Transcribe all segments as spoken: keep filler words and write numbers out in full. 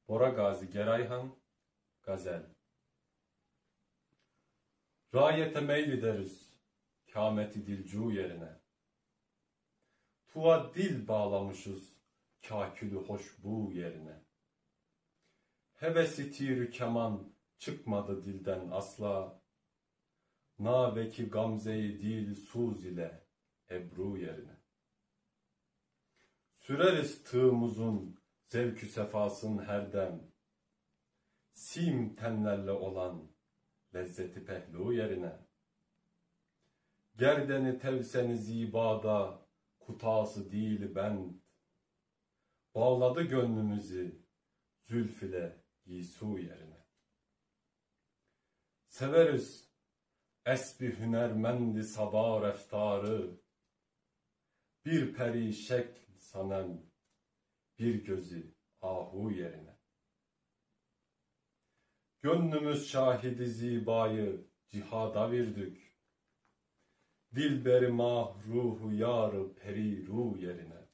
Bora Gazi Gerayhan, Gazel. Rayete meyl ideriz kâmeti dilcu yerine. Tuva dil bağlamışız kâkülü hoşbu yerine. Hevesi tirü kâman çıkmadı dilden asla. Naveki gamzeyi dil suz ile ebru yerine. Süreriz tığımızın zevkü sefasın her dem. Sim tenlerle olan lezzeti pehlu yerine. Gerdeni tevseni zibada kutası dil bend. Bağladı gönlümüzü zülf ile gisu yerine. Severiz esbi hünermendi saba reftarı. Bir peri şekl sanem, bir gözü ahu yerine. Gönlümüz şahidi zibayı cihada virdük. Dilberi mah ruhu yarı peri ru yerine.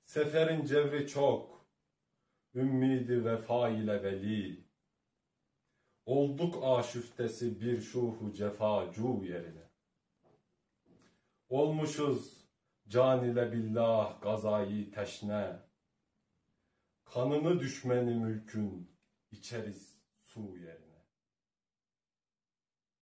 Seferin cevri çok, ümmidi vefa ile veli. Olduk aşüftesi bir şuhu cefacu yerine. Olmuşuz can ile billah gazayı teşne. Kanını düşmeni mülkün içeriz su yerine.